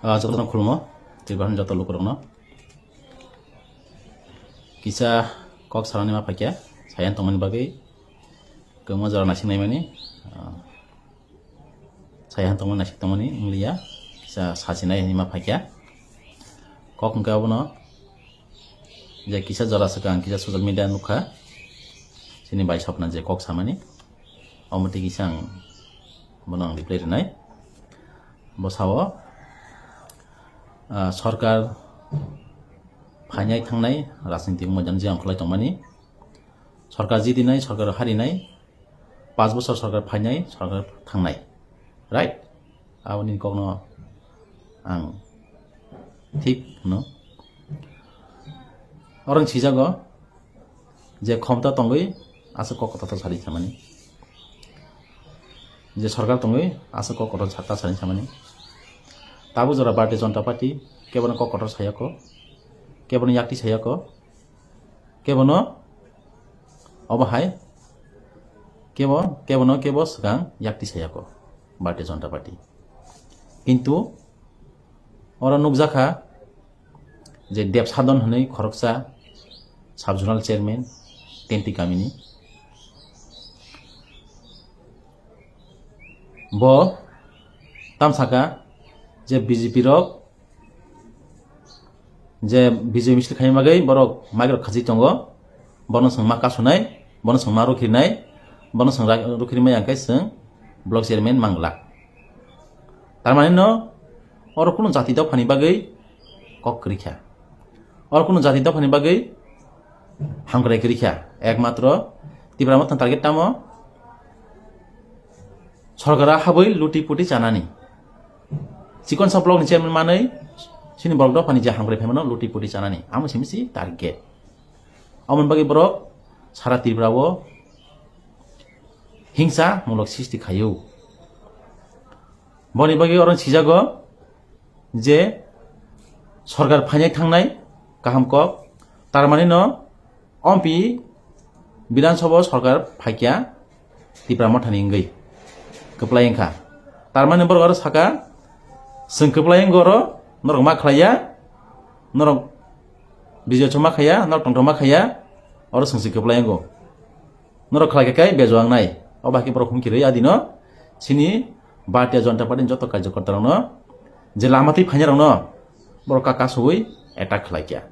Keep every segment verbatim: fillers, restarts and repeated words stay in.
Ah, jotono khulmo, Tripura ni joto lukurokno. Kisa kok sanani ma phaikya, sayan tongmani bagwi kwbangma jora naising naimani, ah, sayan tongmani naising tongmani wngliya, kisa sachinai hinwi ma phaikya. Kok hwnkhe abono je kisa jora swkang kisa social media nukha, chini bai sopna je kok samani, omo twi kisa ang bono ang reply rwnai. Bo sao, ah, sorkar phainai thangnai rajniti moidan je ang khlai tongmani. Sorkar jitinai, sorkar harinai, panch bosor sorkar phainai, sorkar thangnai. Right? Aboni kokno ang thik hwno. Orang sijago, je khomta tongwi aswk kok kotor sari samani, je sorkar tongwi aswk kok kotor sa-, ta sari samani. Tabuk jora Bharatiya Janata Party kebono kok kotor sayako, kebono yakti sayako, kebono obo hai kebo, kebono kebo swkang yakti sayako Bharatiya Janata Party. Kintu oro nukjakha je Deb Sadon hwnwi khoroksa sub-zonal chairman Tenti kamini. Bo tamsaka je B J P rok je Bijay misil khaina bagwi borok mic rok khachik tongo, bono chwng ma kasunai, bono chwng ma rukhirinai, bono chwng ra-, rukhirimaya hwnkhe chwng block chairman manglak. Tamani no oro kunu jati dophani bagwi kok kwrwi kha. Oro kunu jati dophani bagwi hamkrai kwrwi kha. Ekmatro Tipra Motha target tamo sorkara habwi luti puti chanani. Chikonsa block ni chairman manwi chini borok dophani je hamkrai phaimano luti puti chanani. Amo simi si target. Amoni bagwi borok sara Tripura o hingsa mulok sisti khaio. Boni bagwi oro sijago je sorkar phainai thangnai kaham kok, tarmani no ompi Bidhan Sabha o sorkar phaikya Tipra Mothani wngwi kwplai wngkha. Tarmani borok oro saka, chwng kwplai wngo oro, norok ma khlaiya, norok Bijay choma khaiya, norok tongthoma khaiya, oro chwng se kwplai wngo. Norok khlai khe kai bejo ang nai. O bahai khe borok humkirwi adino chini Bharatiya Janata Party ni joto karyakarta rokno je lama twi phainai rokno borok ka kasugwi attack khlai kya.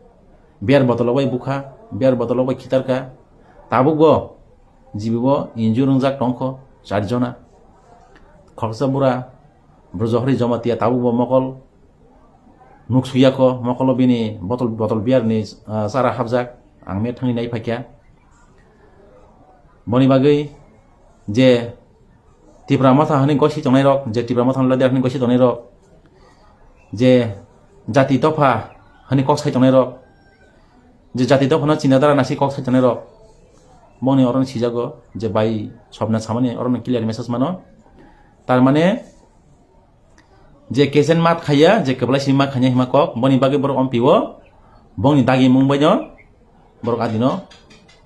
Beer botolo bai bukha, beer botolo bai khitarka. Tabuk bo jibi bo injure wngjak tongkho char jona. Khoroksa bura Brojohori Jamatia tabuk bo mokol nuk suyako, mokolo bini botol, botol beer ni, ah, chara hapjak, ang me thangwi nai phaikya. Boni bagwi je Tipra Motha hwnwi gosi tongnai rok, je Tipra Motha leader hwnwi gosi tongnai rok, je jati dopha hwnwi kok sai tongnai rok, je jati dophano chinta dara nasi kok sai tongnai rok, boni oro sijago je bai sobna samani oro clear message mano. Tar mane je kechen mat khaiya, je kwplai simi mat khaiya hima kok, boni bagwi borok ompi o, bongni dagi mung baino, borok adino,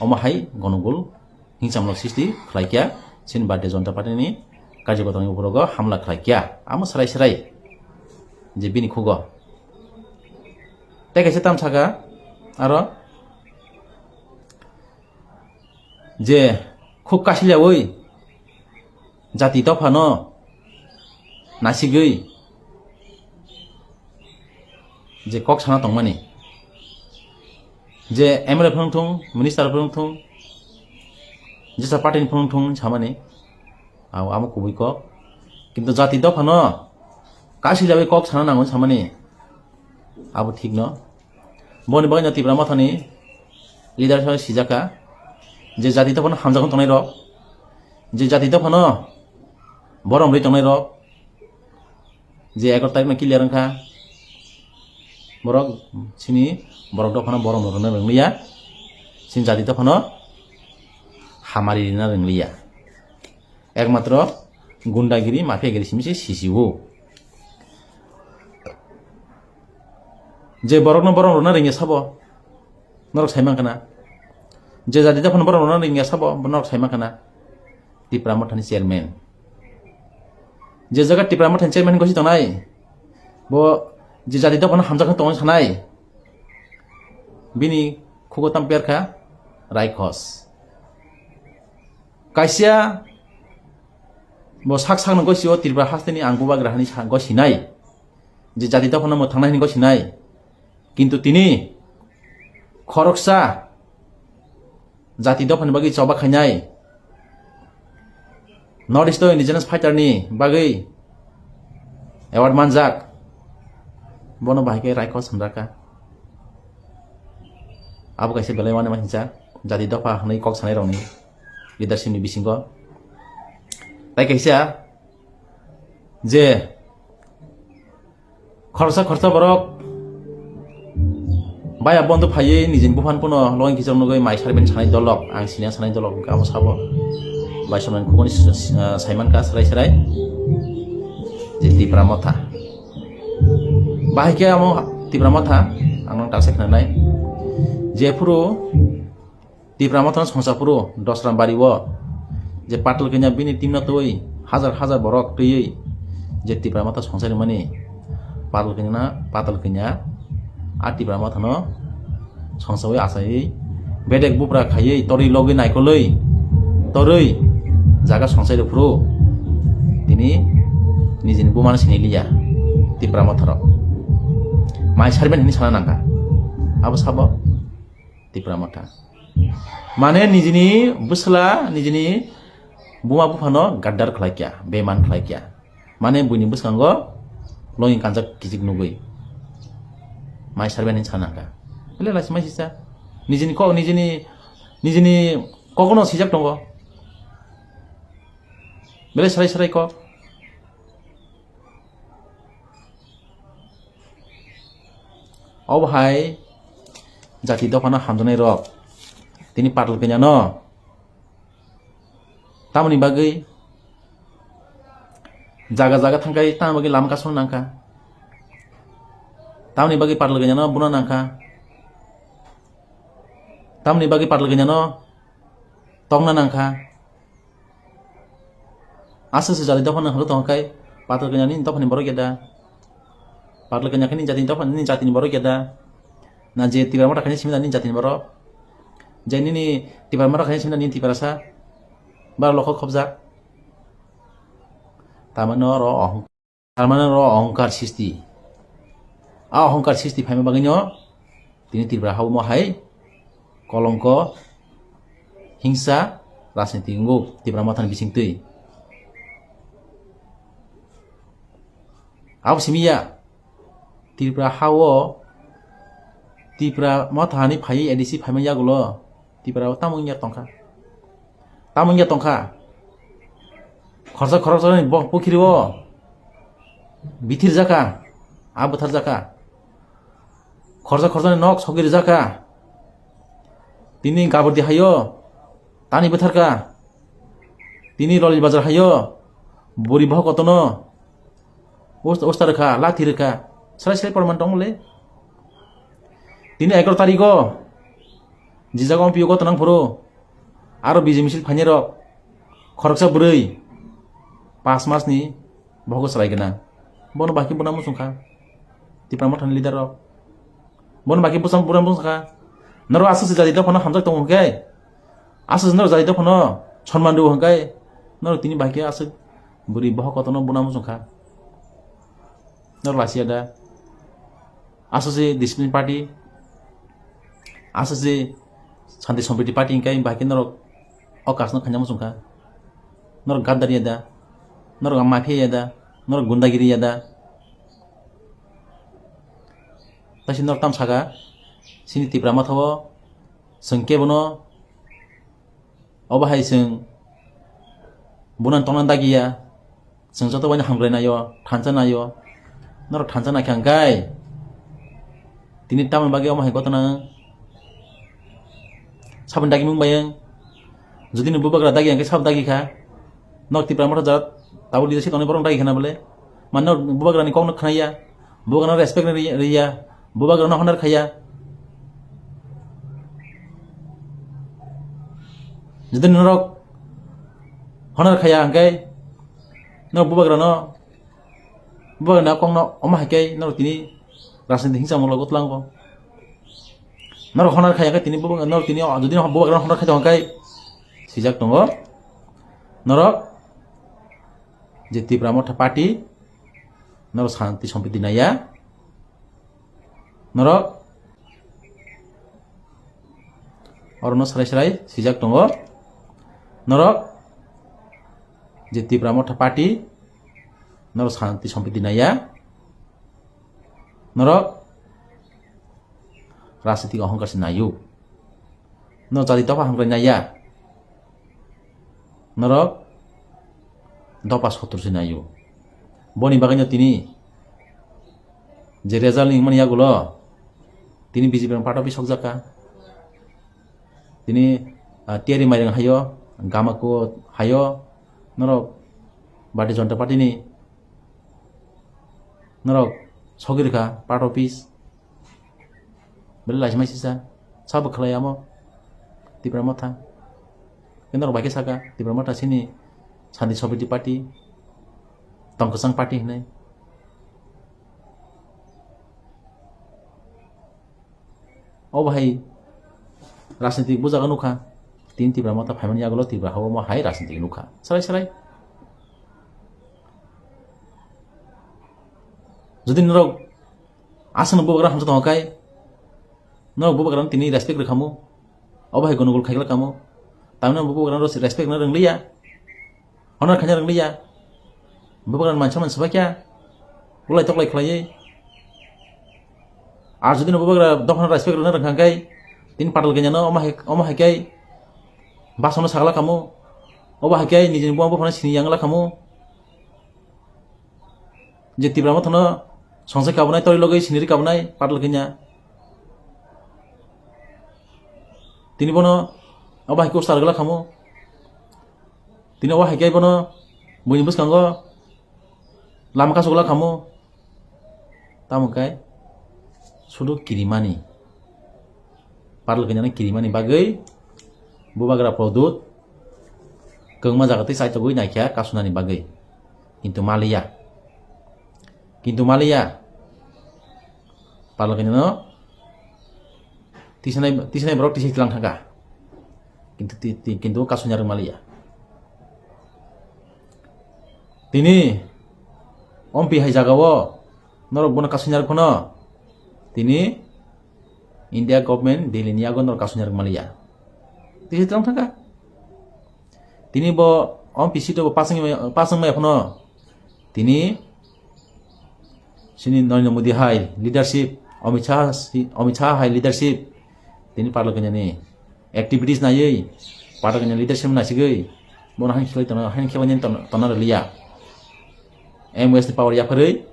omo hai gonogol, hingsamlok sisti khlai kya, chini Bharatiya Janata Party ni karyakarta ni uporogo hamla khlai kya, amo srai srai, je bini khugo. Tei kaisa tam saka, aro, je khuk kasiliyaui jati dophano nasigwi je kok sana tongmani, je M L A phano thung, minister phano thung, jesa party ni phano thung samani, abo, abo kubui kok. Kintu jati dophano kasiliyaui kok sana nango samani, abo thik no. Boni bagwi no Tipra Mothani leader hisabe sijak kha je jati dophano hamjakma tongnai rok, je jati dophano borom rwi tongnai rok, je egaroh tarikh no clear wngkha, borok chini borok dophano borom rwna rwngliya, chini jati dophano hamari rwna rwngliya. Ekmatro gundagiri, mafiagiri simi se sisio. Je borokno borom rwna rwngya sabo, norok sai mankha na. Je jati dophano borom rwna rwngya sabo, norok sai mankha na. Tipra Mothani chairman. Je jaga Tipra Mothani chairman gosi tongnai, bo Je jati dophano hamjaknai tongwi sanai, bini khugo tam perkha Raikhos. Kaisa bo sak sakno gosio Tripura hasteni ang bubagra hani sa-, gosinai, je jati dophano mwthangnai hini gosinai. Kintu tini khoroksa jati dophani bagwi choba khainai, North East o indigenous fighter ni bagwi award manjak, bono bahai khe Raikhos hwnjakha. Abo kaisa belai uanama hinsa jati dopha hwnwi kok sanai rokni leadership ni bisingo. Tai kaisa je khoroksa khoroksa borok baya bondo phaiwi nijini buphang phano login kichok nugwi mai sarbeni sanai dolok, ang siniya sanai dolok hwnkhe abo sabo. Bai somani khuboni s-, s-, ah, saimankha serai serai je Tipra Motha. Bahai khe amo Tipra Motha ang nang taksa khnanai. Jephuru Tipra Mothano songsa phuru Dosram Bari o je Patal Kanya bini team no twi hajar hajar borok twiwi je Tipra Motha songsa rimani Patal Kanya na, Patal Kanya a Tipra Mothano songsawi achaiwi bedek bubra khaiwi torwi logwi naikolwi torwi jaga songsa rw phuru tini nijini bumano sini liya Tipra Motha rok mai sariben hini sana nangkha abo sabo. Tipra Motha. Mane nijini bwsla, nijini buma buphano gaddar khlai kya, beman khlai kya. Mane buini bwskango longing kanjak kichik nugwi. Mai sarben hin sana kha. Bele laisi mai sisa. Nijini kok, nijini, nijini kokno sijak tongo. Bele sarai sarai kok. Obo hai jati dophano hamjaknai rok tini Patal Kanya no tamoni bagwi jaga jaga thangkai tamoni bagwi lama kasong nangkha, tamoni bagwi Patal Kanya no buna nangkha, tamoni bagwi Patal Kanya no tongna nangkha. Aswk se jati dophano hwnwi tongkha khe, Patal Kanya ni dophani borok ya da? Patal Kanya khe ni jati dophani, ni jatini borok ya da? Na je Tipra Motha khe ni simi da ni jatini borok? Je nini Tipra Motha khe ni simi da ni Tiprasa? Bara lokho khobjak. Tamani oro ohong-, tamani oro ohongkar sisti. A ohongkar sisti phaima bagwino tini Tripura hao mo hai kolongko, hingsa, rajniti wngo Tipra Mothani bisingtwi. Abo simi ya, Tripura hao, Tipra Mothani phaiwi A D C phaima yagulo, Tipra o tamo wngya tongkha? Tamo wngya tongkha? Khorsa khoroksa ni bo pukhiri o bithir jaka, a bwthar jaka. Khorsa khorsa ni nok sogwi rijak kha. Tini Gabordi haio tani bwthar kha. Tini Loli Bazar haio buri bohok kotono usta, usta rwkha, lathi rwkha. Srai srai porman tong le. Tini egaroh tarikh o jijak M P O koto nang phuru aro B J misil phainai rok khoroksa bwrwi pas mas ni bohok chwrai gwnang. Bono bahai khe buna muchung kha. Tipra Mothani leader rok. Bono bahai khe bwsa-, buna muchung kha. Norok aswk se jati dophano hamjak tongo hwnkhe, aswk se norok jati dophano sonman rw hwnkhe, norok tini bahai khe aswk bwrwi bohok kotorno buna muchung kha. Norok lachia da? Aswk se discipline party, aswk se Shanti Sampriti party hwnkhe bahai khe norok o kasno khaina muchung kha. Norok gaddar ya da? Norok mafia ya da? Norok gundagiri ya da? Taisi norok tam saka, chini Tipra Motha o chwng kebono obo hai chwng bunan tongna dagiya. Chwng joto bai no hamkrai naio, thansa naio. Norok thansa naikha hwnkhe tini tamoni bagwi omo hai gotona wng? Saboni dagimung bai wng? Jodi ni bubagra dagi hwnkhe sabo dagi kha. Norok Tipra Motha jat tabuk leadership tongnai borok dagi khana bole? Mane norok bubagra ni kok no khna ya, bubagra no respect ri-, ri ya, bubagra no honor kha ya. Jodi norok honor kha ya hwnkhe norok bubagra no, bubagra ni kok no omo hai khe norok tini Rajniti hingsa molo gotlango. Norok honar khaya khe tini bubagra, norok tini jodi bubagra honar khai tong khe sijak tongo. Norok je Tipra Motha Party, norok santi sompiti naiya. Norok orono srai srai sijak tongo. Norok je Tipra Motha Party, norok santi sompiti naiya. Norok rajnitik ohongkar se naio. Norok jati dopha hamkrai naiya. Norok dopha sotor se naio. Boni bagwino tini je result ni himani yagulo tini B J P ni part office sokjakha. Tini, ah, Tiyari Mairang hayo, Gamako hayo, norok Bharatiya Janata Party ni norok sogwi rwkha part office. Belai laisima sisa. Sabo khlai amo. Tipra Motha. Khe norok bai khe saka, Tipra Motha sini Santi Sopriti Party, Tong Kwchang Party hinwi. Obo hai rajnitik bujago nukha. Tini Tipra Motha phaimani yagulo Tipra hao omo hai rajnitik nukha. Salai salai. Jodi norok aswkno bubagra hamsa tongo kai, norok bubagrano tini respect rwkhamu. Obo hai gonogol khaikla kamo. Tamni bubagrano respect rwna rwngliya. Honor khaina rwngliya. Bubagrano mansa mansa bakya. Ulai toklai khlaiwi. Ar jodi no bubagra dophano respect rwna rwngkha kai, tini patal kanya no omo hai, omo hai kai. Basono sagla kamo. Obo hai kai nijini buang buphano sini yangla kamo. Je Tipra Mothano songchai kabunai, tori logwi siniri kabunai, patal kanya. Tini bono obo hai khe usa rwgwla khamu. Tini obo hai khe bono buini bwskango lama kasugwla khamu. Tamo khe sudu kirimani. Patal kanyano kirimani bagwi bubagra Pradyut kwbangma jaga twi chaitogwi naikha kasunani bagwi. Kintu maliya. Kintu maliya. Patal kanyano tisanai, tisanai borok tisi tlang thangkha. Kintu ti, ti, kintu kasuna rwng maliya. Tini ompi hai jagao norok bono kasuna rwk phano tini India government Delhi ni yago norok kasuna rwk maliya. Tisi tlang thangkha. Tini bo ompi seat o bo pasang, pasang maya phano tini sini Narendra Modi hai leadership, Amit Shah si, Amit Shah hai leadership, tini patal kanyani activities naiwi, patal kanya leadership naisigwi, bono hain khlai tona, hain khlai tona, tona rwliya. M O S ni power yapharwi,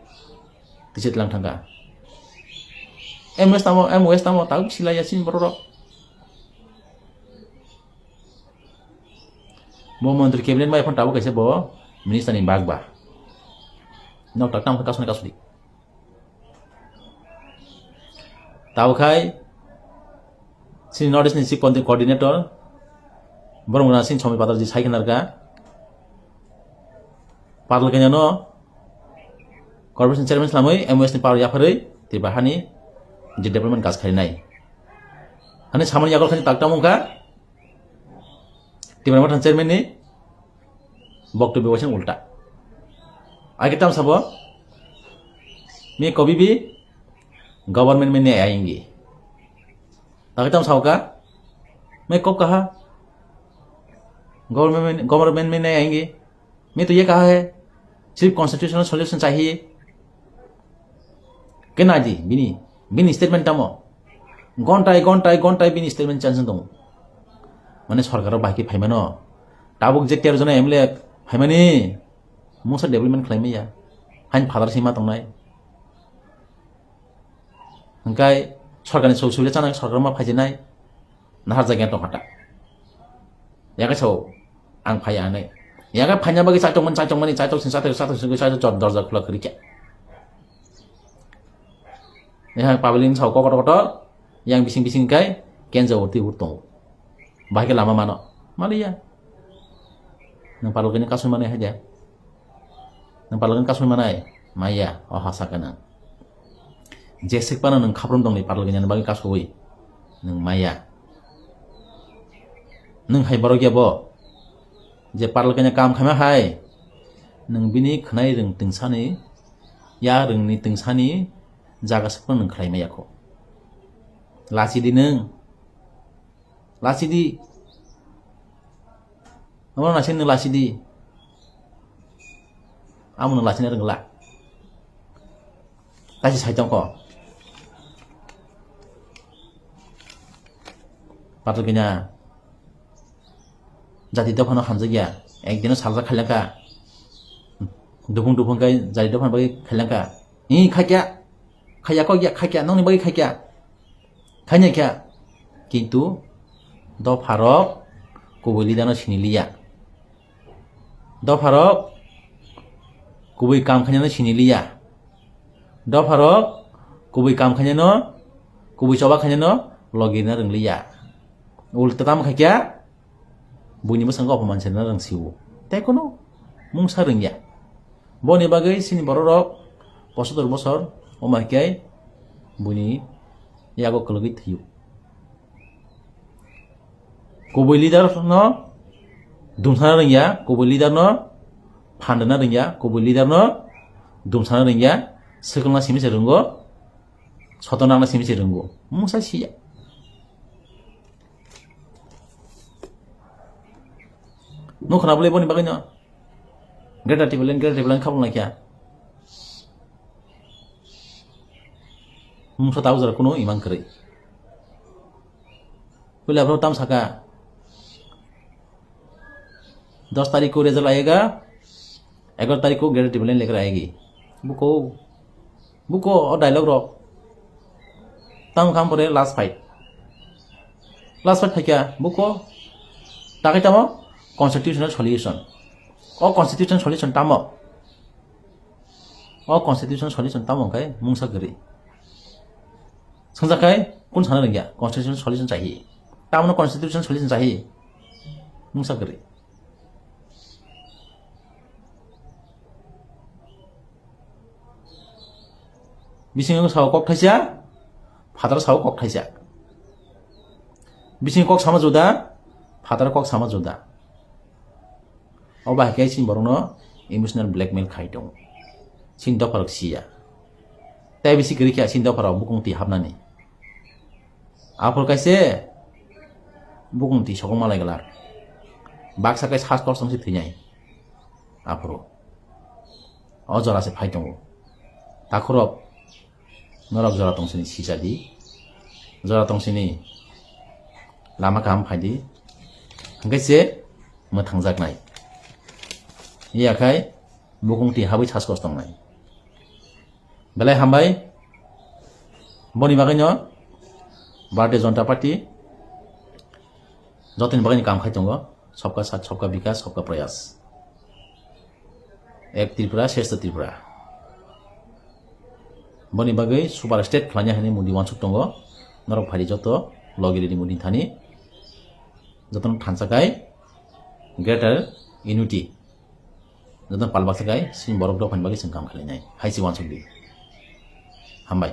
tisi tlang thangkha. M O S tamo, M O S tamo, tabuk silaiya sini borok rok. Bo montri cabinet mai phone tabuk kaisa bo minister ni bag ba. Nok tak tam kasuni kasuni. Tabuk khai sini North East ni chief coordinator borok na sini Somi Patar ji sai khnarka. Patal kanya no corporation chairman slamwi M O S ni power yapharwi Tripura hani je development kas khainai. Hani samani yakol khani tak tam wngkha. Tipra Motha chairman ni boktobyo waisa ulta. Age tam sabo, "मैं कभी भी गवर्नमेंट में नहीं आएंगे।" Age tam sabo ka, "मैं कब कहा government, government में नहीं आएंगे? मैं तो ये कहा है, सिर्फ कॉन्स्टिट्यूशनल सॉल्यूशन चाहिए।" Kena di bini, bini statement tamo. Gontai, gontai, gontai bini statement change tong. Mane sarkar bahai khe phaimano. Tabuk je tero jona M L A phaimani, mungsa development khlai maya. Hain father sima tongnai. Hingkai sarkar ni sojak subida chana sarkar ma phaijinai. Nahar jagya tong hata. Yaga sao ang phai anai. Yaga phanya bagi chai tongmani, chai tongmani, chai tong sing, chai tong, chai tong sing, chai tong, dorja khula khuri kya. Yaha public sao kokoto koto, yang bising bising kai, kenja urti ur tongo. Bahai khe lama mano. Maliya. Nang patal kanya kasui manai haja. Nang patal kanya kasui manai. Maya, o hasa kana. Jeswk phano nwng khaprom tongni Patal Kanya ni bagwi kasowi nwng maya. Nwng hai borok ya bo? Je Patal Kanya kam khaima hai, nwng bini khwnai rwng twngsani, ya rwngni twngsani jaga swk phano nwng khlai maya kho. Lachidi nwng. Lachidi. Amo naising nwng lachidi. Amo nwng lachina rwngla. Kaisa sai tongkho. Patal Kanya. Jati dophano hamjakya. Ekdino saljak khailangkha. Dupung dupung kai jati dophano bagwi khailangkha. Hi khaikya. Khaiya kok ya khaikya. Nokni bagwi khaikya. Khaina kha, kintu dopharok kubui leader no sini liya. Dopharok kubui kam khainano sini liya. Dopharok kubui kam khainano, kubui choba khainano logi rwna rwng liya. Ulta tamo khaikya, buini bwskango opoman se rwna rwng sio. Tei kono mungsa rwngya. Boni bagwi chini bororok posotor bosor omo hai khe buini yago kwlwgwi thwio. Kubui leader no dumsana rwngya, kubui leader no phandana rwngya, kubui leader no dumsana rwngya, swkangna simi se rwngo, sotonangna simi se rwngo. Mungsa siya. Nukho na bwlai boni bagwi no. Greater Tipraland, Greater Tipraland khabang laikha. Mungsa tabuk jora kuno imang kwrwi. Puila bro tam saka. Dos tarik ko result ayega. Egaroh tarik ko Greater Tipraland lekar ayegi. Buko. Buko o dialogue rok. Tamo kha pore last fight. Last fight phaikha buko. Takai tamo constitutional solution. O constitutional solution tamo. O constitutional solution tamo hwnkhe mungsa kwrwi. Swngjakhai kun sana rwngya constitutional solution chahi. Tamono constitutional solution chahi. Mungsa kwrwi. Bisingo sao kok thaisa, phataro sao kok thaisa. Bisingo kok sama juda, phataro kok sama juda. O bahai khe chini borokno emotional blackmail khai tongo. Chini dopharok siya. Tei bisi kwrwi khe chini dopharok bukung twi hapnani. Aphuru kaise bukung twi sokong malai glak. Baksa kai sas kosong se thwinai. Aphuru. O jora se phai tongo. Takhurok norok jora tongsini sijadi. Jora tongsini lama kaham phaidi. Hwnkhe se mwthangjaknai. Yakhai bukung twi habwi sas kos tongnai. Belai hambai. Boni bagwino Bharatiya Janata Party jotoni bagwino kam khai tongo. Sabka Saath, Sabka Vikas, Sabka Prayas. Ek Tripura, Shrestha Tripura. Boni bagwi super state khlaina hinwi Modi wansuk tongo. Norok phaidi joto logi ridi Modi thani. Jotono thansa khai Greater Unity. Jotono palbaksa khai sini borok dophani bagwi chwng kam khlainai. Hai se wansuk di. Hambai.